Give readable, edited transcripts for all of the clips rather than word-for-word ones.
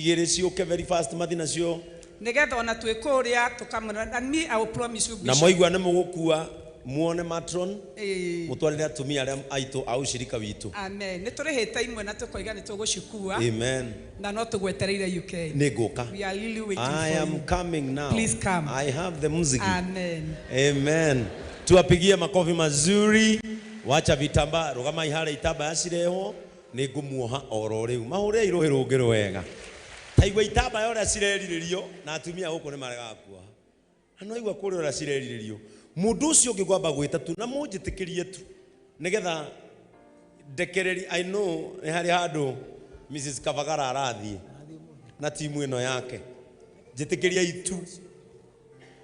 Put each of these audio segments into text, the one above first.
Igĩrĩ ciũke very fast mathi nacio. Nĩgetha ona twĩ kũrĩa tũkamwĩra, and me, I will promise you, Na Bishop. mwaigua nĩ mũgũkua muone matron Ĩĩ. mũtwarĩre atumia arĩa aitũ a ũcirika witũ. Amen. Nĩ tũrĩhĩte imwe na tũkoiga nĩ tũgũcikua. Amen. Na no tũgwetereire UK. Nĩ ngũka. We are really waiting I for am you. coming now. Please come. I have the muziki. Amen. Amen. Tuwapigie makofi mazuri. Wacha vitambaa, rũgamai harĩa itambaya cirehwo. Nĩ ngũmuoha oro rĩu. Mahũrĩrei rũhĩ rũngĩ rwega. Ta igua itambaya ũrĩa cirerirĩrio na atumia gũkũ nĩ maregaga kuoha. Na no aigua kũrĩa ũrĩa cirerirĩrio. Mũndũ ũcio ũngĩ ngwamba gwĩta tu na mũnjĩtĩkĩrie tu nĩgetha ndekereri I know nĩ harĩ handũ Mrs. Kavagara arathiĩ na timu ĩno yake. Njĩtĩkĩriai tu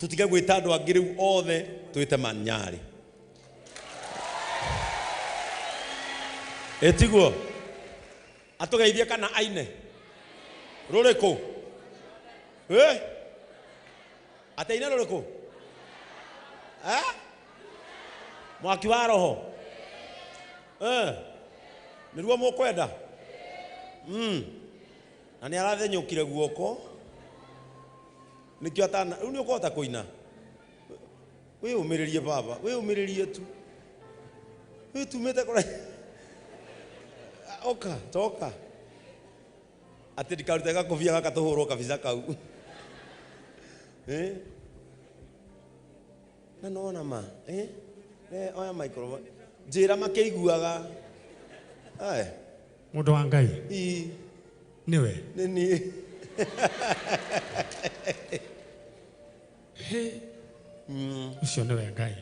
tũtige gwĩta andũ angĩ rĩu othe twĩte Manyarĩ. Ĩtiguo atũgeithie kana aine rũrĩkũ? Ĩ? Atĩ aine rũrĩkũ? Eh? Mwaki wa roho Eh? Nĩruo mũkwenda? Na nĩ arathenyũkire guoko nĩkĩo atana rĩu nĩ ũkũhota kũina. Wĩyũmĩrĩrie baba, wĩyũmĩrĩrie tu. Wĩtumĩte kũra oka toka atĩ ndikarute gakobia gaka tũhũrwo kabica kau. Eh? Na nona ma eh? Eh, oya microphone njĩra makĩiguaga. Ae. Mũndũ wa Ngai. Ii. Nĩwe. Nĩ niĩ. Ũcio nĩwe Ngai.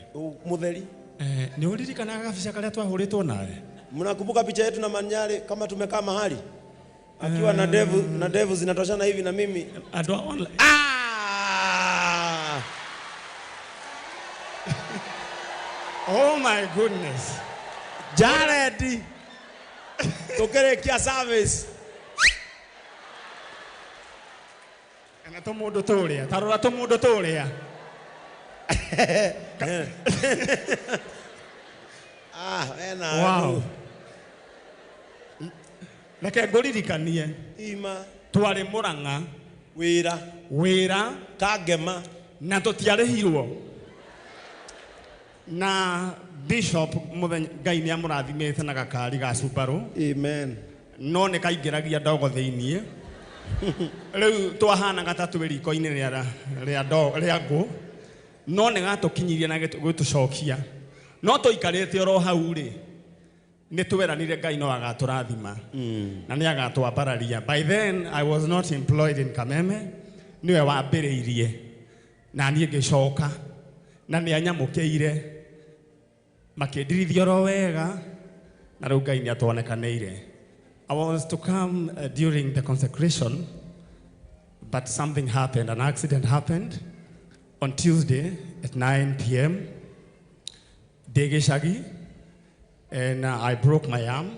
Mũtheri. Eh, nĩ ũririkanaga gabica karĩa twahũrĩtwo nawe? Mnakumbuka picha yetu na Manyari kama tumekaa mahali akiwa na ndevu na ndevu zinatoshana hivi na mimi. Andũ a online. Ah! Oh my goodness. Jared. Tukĩrĩkia service. Kana tũmũndũ tũrĩa. Ta rora tũmũndũ tũrĩa. Ah, ena. Wow. Reke ngũririkanie. Ima. Twarĩ Mũrang'a. Wĩra. Wĩra. Kangema. Na tũtiarĩhirwo. Na Bishop mũthenya Ngai nĩ amũrathimĩte na gakari ga Subaru. Amen. No nĩ kaingĩragia ndogo thĩiniĩ. Rĩu twahanaga ta twĩ riko-inĩ rĩa rĩa rĩa ngũ. No nĩ gatũkinyirie na gĩtũcokia. No tũikarĩte oro hau rĩ, nĩ tweranire Ngai no agatũrathima na nĩ agatwambararia. By then I was not employed in Kameme, nĩwe wambĩrĩirie na niĩ ngĩcoka na nĩ anyamũkĩire makĩndirithia oro wega na rĩu Ngai nĩ atwonekanĩire. I was to come during the consecration, but something happened, an accident happened on Tuesday at 9 p.m. Ndĩ gĩcagi, and I broke my arm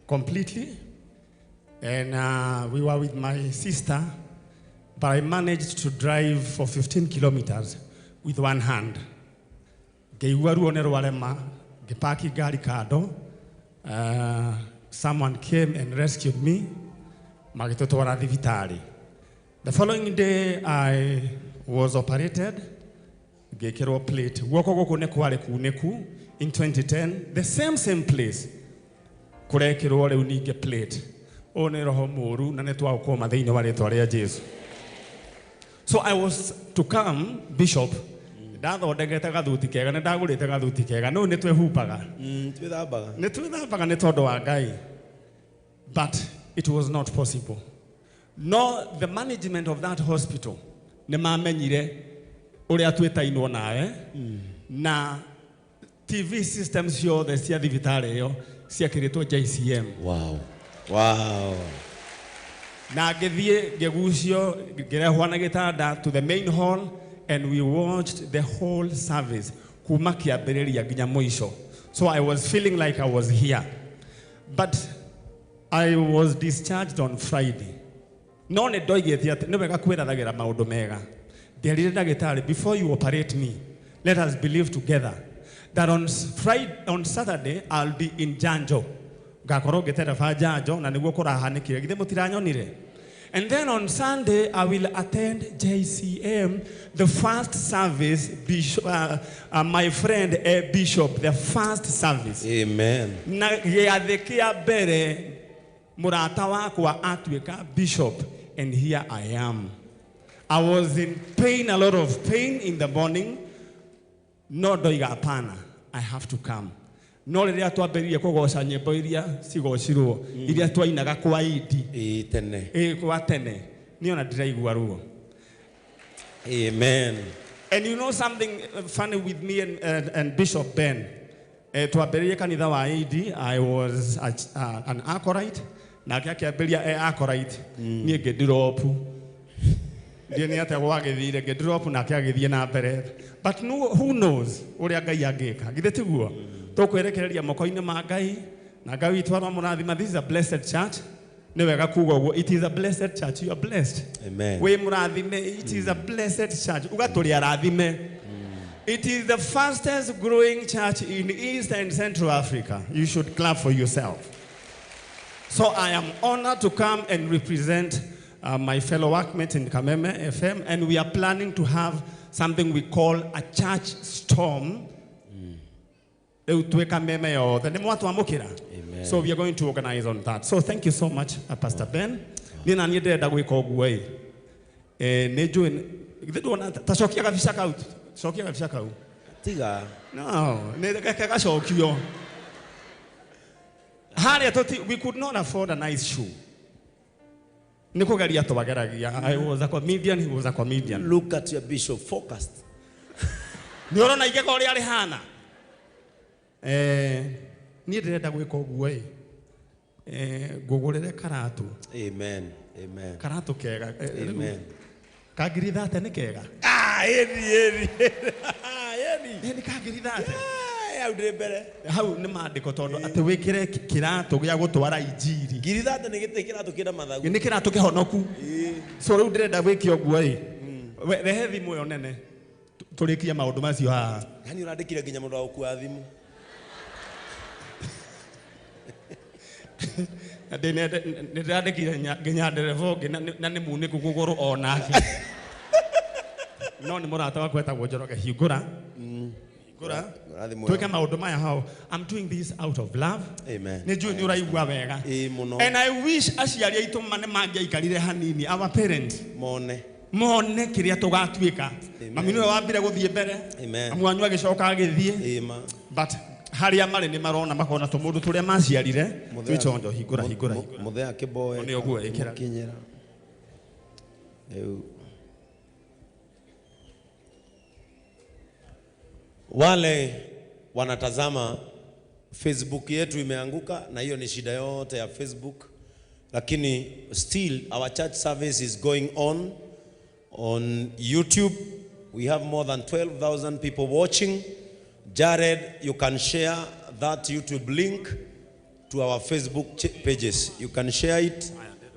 completely, and we were with my sister, but I managed to drive for 15 kilometers with one hand. Ngĩigua ruo nĩ rwarema, ngĩpaki ngari kando. Someone came and rescued me, magĩtũtwara thibitarĩ. The following day I was operated, ngĩkĩrwo plate. Guoko gũkũ nĩ kwarĩ kunĩku in 2010, the same place. Kũrekĩrwo rĩu ningĩ plate. Ũyũ nĩ roho mũũru na nĩ twaũkũma thĩinĩ wa rĩtwa rĩa Jesu. So I was to come, Bishop, ndathondekete gathuti kega, nĩ ndagũrĩte gathuti kega, no nĩ twĩhumbaga. Twĩthambaga. Nĩ twĩthambaga nĩ tondũ wa Ngai. But it was not possible. No the management of that hospital nĩ mamenyire ũrĩa twĩtainwo nawe na TV systems ciothe cia thibitarĩ ĩyo ciakĩrĩtwo JCM. Wow. Wow. Na ngĩthiĩ ngĩgucio ngĩrehwo na gĩtanda to the main hall and we watched the whole service kuma kĩambĩrĩria nginya mũico. So I was feeling like I was here. But I was discharged on Friday. No nĩ ndoigĩte atĩ nĩ wega kwĩrathagĩra maũndũ mega. Nderire ndagĩtarĩ, before you operate me, let us believe together that on Friday, on Saturday I'll be in Janjo. Ngakorwo ngĩtereba Janjo na nĩguo kũrahanĩkire. Githĩ mũtiranyonire? And then on Sunday, I will attend JCM, the first service, Bishop, my friend Bishop, the first service. Amen. Na gĩathĩ kĩa mbere mũrata wakwa atuĩka bishop, and here I am. I was in pain, a lot of pain in the morning. No ndoiga hapana, I have to come. No rĩrĩa twambĩrĩirie kũgoca nyĩmbo iria cigocirwo, iria twainaga kwa Idi, Ĩĩ tene. Ĩ kwa tene, niĩ ona ndĩraigua ruo. Amen. And you know something funny with me and Bishop Ben? Twambĩrĩirie kanitha wa AD, I was an acolyte, nake akĩambĩrĩria e acolyte, niĩ ngĩndrop. Ndiĩ nĩ atĩa gwagĩthire, ngĩndrop nake agĩthiĩ na mbere. But no, who knows ũrĩa Ngai angĩka, githĩ tiguo? Tũkwerekereria moko-inĩ ma Ngai, na Ngai witũ aromũrathima. This is a blessed church. Nĩ wega kuga ũguo, it is a blessed church, you are blessed. Amen. Wĩ mũrathime, it is a blessed church. Uga tũrĩ arathime. It is the fastest growing church in East and Central Africa. You should clap for yourself. So I am honored to come and represent my fellow workmates in Kameme FM, and we are planning to have something we call a church storm. Rĩu twĩ Kameme yothe nĩ mwatwamũkĩra. Amen. So we are going to organize on that. So thank you so much, Pastor Ben. Niĩ na niĩ ndĩrenda gwĩka ũguo ĩ. Nĩ njũĩ githĩ ndwona ta cokia gabica kau, cokia gabica kau. Tiga. No, nĩ reke gacokio. Harĩa tũti, we could not afford a nice shoe. Nĩ kũgeria twageragia. I was a comedian, he was a comedian. Look at your bishop focused. Nĩ ũrona igego ũrĩa rĩhana? Niĩ ndĩrenda gwĩka ũguo ĩ. Ngũgũrĩre karatũ. Amen. Amen. Karatũ kega. Rĩu, Amen. Ka ngiri thate nĩ kega? Ah, ĩni, ĩni. Ĩni. Ĩ, nĩ ka ngiri thate. Ah, hau ndĩ mbere. Hau nĩ maandĩko tondũ atĩ wĩkĩre kĩratũ gĩa gũtwara injiri. Ngiri thate nĩ gĩtĩ kĩratũ kĩna mathagu. Nĩ kĩratũ kĩhonoku. So rĩu ndĩrenda gwĩka ũguo ĩ. We, rehe thimũ ĩyo nene. Tũrĩkie maũndũ macio haha. Yaani ũrandĩkire nginya mũndũ wa gũkua thimũ. Na nĩ ndĩrandĩkire nginya ndereba ũngĩ na nĩ munĩku kũgũrũ o nake. No nĩ mũrata wakwa etagwo Njoroge. Hingũra. Hingũra. Hingũra thimũ Twĩke ĩyo. maũndũ maya hau. I'm doing this out of love. Amen. Nĩ njũĩ nĩ ũraigua wega. Ĩĩ mũno. And I wish aciari aitũ ma nĩ mangĩaikarire hanini, our parents. Mone. Mone kĩrĩa tũgatuĩka. Amen. Mami nĩwe wambire gũthiĩ mbere. Amen. Mami wanyu agĩcoka agĩthiĩ. Ĩĩ ma. But harĩa marĩ nĩ marona makona tũmũndũ tũrĩa maciarire. Twĩchonjo, hingũra, hingũra, hingũra. Mũthea kĩboe. Nĩ ũguo, ĩkĩra. Kinyĩra. Rĩu. Wale wanatazama Facebook yetu imeanguka, na hiyo ni shida yote ya Facebook, lakini still our church service is going on YouTube. We have more than 12,000 people watching. Jared, you can share that YouTube link to our Facebook pages. You can share it.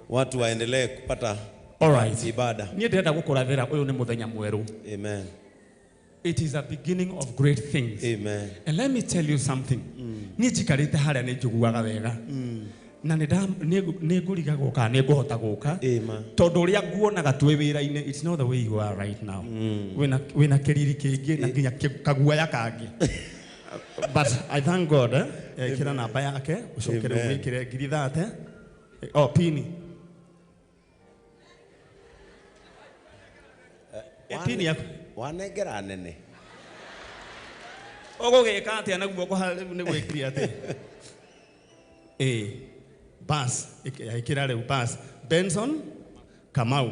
Watu waendelee kupata All right. ibada. Niĩ ndĩrenda gũkũrathĩra ũyũ nĩ mũthenya mwerũ. Amen. It is a beginning of great things. Amen. And let me tell you something. Niĩ njikarĩte harĩa nĩ njiguaga wega. Na nĩ ngũrigagwo kana nĩ ngũhota gũka. Amen. Tondũ ũrĩa nguonaga twĩ wĩra-inĩ, it's not the way you are right now. Wĩna kĩriri kĩngĩ na nginya kaguoya kangĩ. But I thank God, Ĩkĩra namba yake, ũcoke rĩu Amen. wĩkĩre ngiri thate. Oh, pini. Pini yaku. Wanengera nene. Ũgũgĩka atĩa na guoko harĩa rĩu nĩ gwĩkire atĩa? Bas, ĩkĩra rĩu, bas. Benson Kamau.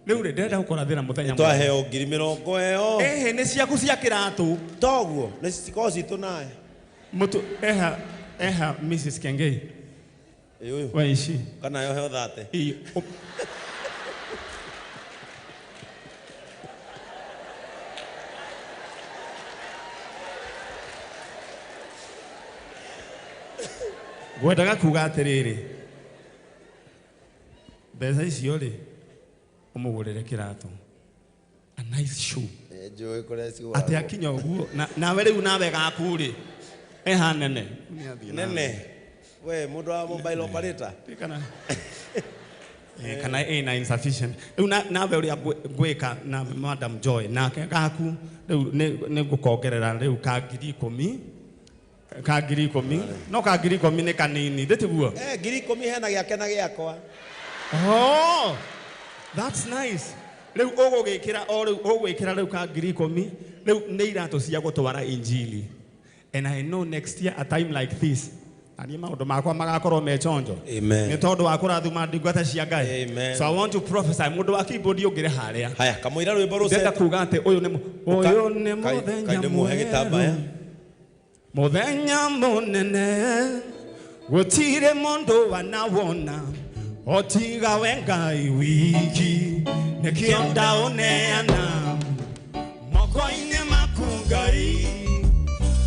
Rĩu rĩ, ndĩrenda gũkũrathĩra mũthenya mwega. Twaheo ngiri mĩrongo ĩyo. Ĩhĩ, nĩ ciaku cia kĩratũ. Toguo, nĩ cikoragwo citũ nawe. Mũtu, eha Mrs. Kengei. Ĩ ũyũ. We ici. Kana yo heo thate. Ĩ, ngwendaga kuga atĩrĩrĩ, mbeca icio rĩ, ũmũgũrĩre kĩratũ, a nice shoe. Ĩ, njũĩ kũrĩa cigũragwo. Atĩ akinya ũguo, nawe rĩu nawe gaku rĩ, eha nene. Nene. We, mũndũ wa mobile operator. Kana. Kana ĩna insufficient. Rĩu nawe ũrĩa ngwĩka na Madam Joy nake gaku rĩu nĩ ngũkongerera rĩu ka 10,000, ka 10,000, no ka 10,000 nĩ kanini, ndĩtiguo? 10,000 hena gĩake na gĩakwa. Oh, that's nice. Rĩu ũgũgĩkĩra o rĩu ũgwĩkĩra rĩu ka 10,000 rĩu nĩ iratũ cia gũtwara injili. And I know next year a time like this, na niĩ maũndũ makwa magakorwo me chonjo. Amen. Nĩ tondũ wa kũrathima ndungata cia Ngai. Amen. So I want to prophesy mũndũ wa keyboard ũngĩre harĩa. Haya, kamũira rwĩmbo Ndĩrenda rũcete. kuga atĩ ũyũ nĩ ũyũ nĩ mũthenya Kaĩ ndĩmuohe gĩtambaya. mwerũ. Mũthenya mũnene gũtirĩ mũndũ wanawona otiga we Ngai wiki nĩkĩo ndaũneana moko-inĩ maku Ngai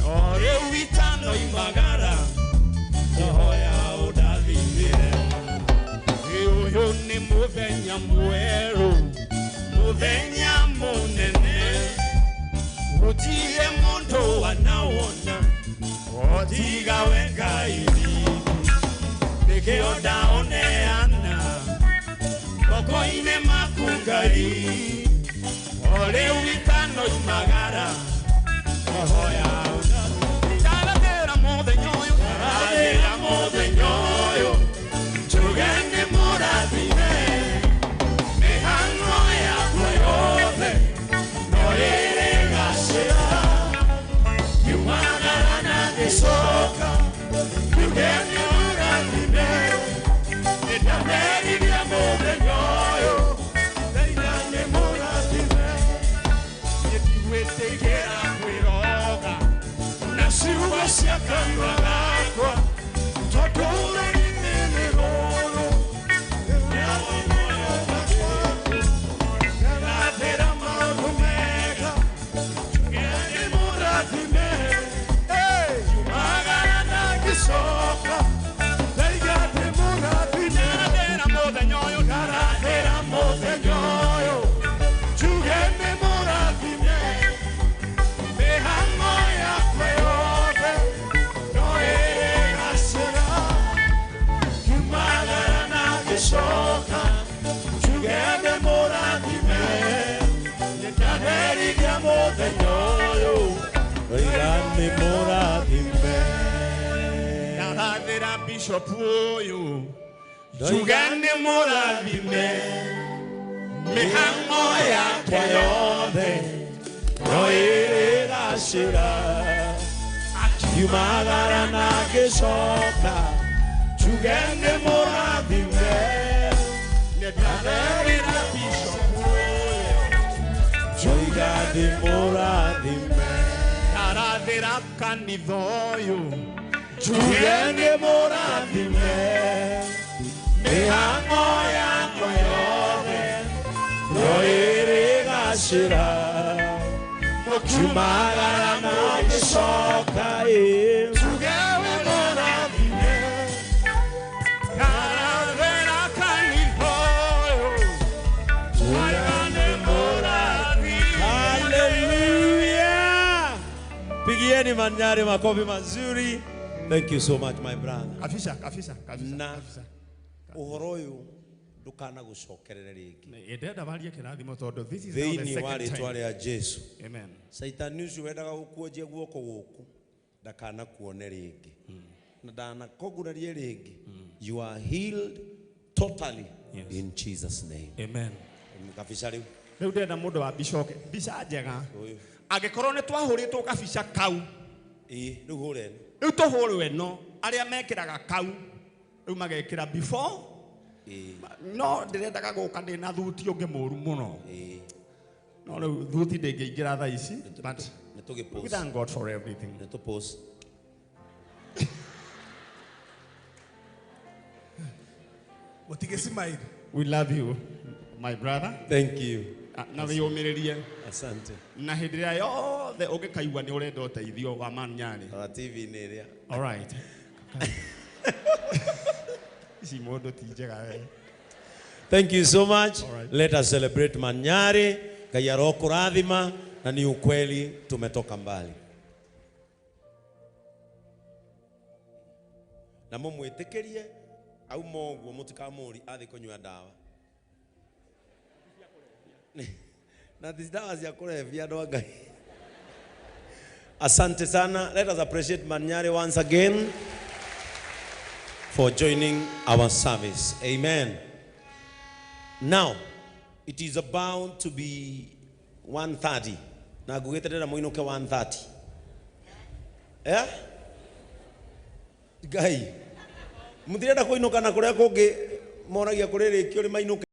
o rĩu itanoimagara ngĩhoya ũndathimĩre. Ũyũ nĩ mũthenya mwerũ, mũthenya mũnene gũtirĩ mũndũ wanawona otiga we Ngai wiki nĩkĩo ndaũneana moko-inĩ maku Ngai o rĩu itanoimagara ngĩhoya ũndathimĩre. Mũthenya ũyũ, ndarathĩra mũthenya ũyũ, njuge nĩ mũrathime mĩhang'o yakwa yothe no ĩrĩgacĩra ngiumagara na ngĩcoka njuge nĩ mũrathime nĩndameririe mũthenya ũyũ ndaina nĩ mũrathime nĩndigwĩtĩkĩra kwĩroga na ciugo cia kanua gakwa tondũ rũrĩmĩ nĩ rũrũ ngarathĩra maũndũ mega njuge nĩ mũrathime ngiumagara na ngĩcoka ndaiga ndĩ mũrathime ndarathĩra mũthenya ũyũ ndarathĩra mũthenya ũyũ njuge nĩ mũrathime mĩhang'o yakwa yothe no ĩrĩgacĩra ngiumagara na ngĩcoka njuge nĩ mũrathime nĩndatheririe mũthenya ũyũ Oiga nĩ mũrathime. Ndarathĩra bishop ũyũ njuge nĩ mũrathime mĩhang'o yakwa yothe no ĩrĩgacĩra ngiumagara na ngĩcoka njuge nĩ mũrathime nĩndathĩra bishop ũyũ njoiga ndĩ mũrathime ndarathĩra kanitha ũyũ njuge nĩ mũrathime mĩhang'o yakwa yothe no ĩrĩgacĩra ngiumagara na ngĩcoka ĩ njuge wĩ mũrathime ndarathĩra kanitha ũyũ njuge nĩ mũrathime. Hallelujah. Pigieni Manyari makofi mazuri. Thank you so much, my brother. Kabisa, kabisa, kabisa. Na kabisa. ũhoro ũyũ ndũkanagũcokerere rĩngĩ Ndĩrenda warie kĩrathimo tondũ this is now the thĩinĩ wa second rĩtwa time. rĩa Jesu. Amen. Caitani ũcio wendaga gũkuonjia guoko gũkũ ndakanakuone rĩngĩ na ndanakũgurarie rĩngĩ. You are healed totally Yes. in Jesus' name. Amen. Kabica rĩu. Rĩu ndĩrenda mũndũ wa mbica oke mbica njega Ũyũ. Angĩkorwo nĩ twahũrĩtwo kabica kau. Ĩĩ, rĩu hũre ĩno. Rĩu tũhũrwo ĩno arĩa mekĩraga kau rĩu magekĩra before. Ĩĩ. No ndĩrendaga gũka ndĩna thuti ũngĩ mũru mũno. Ĩĩ. No rĩu thuti ndĩngĩingĩra thaa ici, but Nĩ tũgĩ we thank God for everything. Nĩ tũ post. Mutige smile. We love you, my brother. Thank you. Na wĩyũmĩrĩrie. Asante. Na hĩndĩ ĩrĩa yothe ũngĩkaigua nĩ ũrenda ũteithio wa Manyari. Ona TV-inĩ ĩrĩa. All right. Ici mũndũ ti njega we. Thank you so much. All right. Let us celebrate Manyari. Ngai arokurathima na ni ukweli tumetoka mbali. Na mumwitikirie auma ũguo mũtikamũri athiĩ kũnyua ndawa. Na ti dawa cia kũrebia andũ a Ngai. Asante sana. Let us appreciate Manyare once again for joining our service. Amen. Now, it is about to be 1:30. Na ngugĩte ndĩrenda mũinũke 1:30. Eh? Ngai. Mũtirenda kũinũka na kũrĩa kũngĩ moragia kũrĩ rĩkio rĩ mainũke.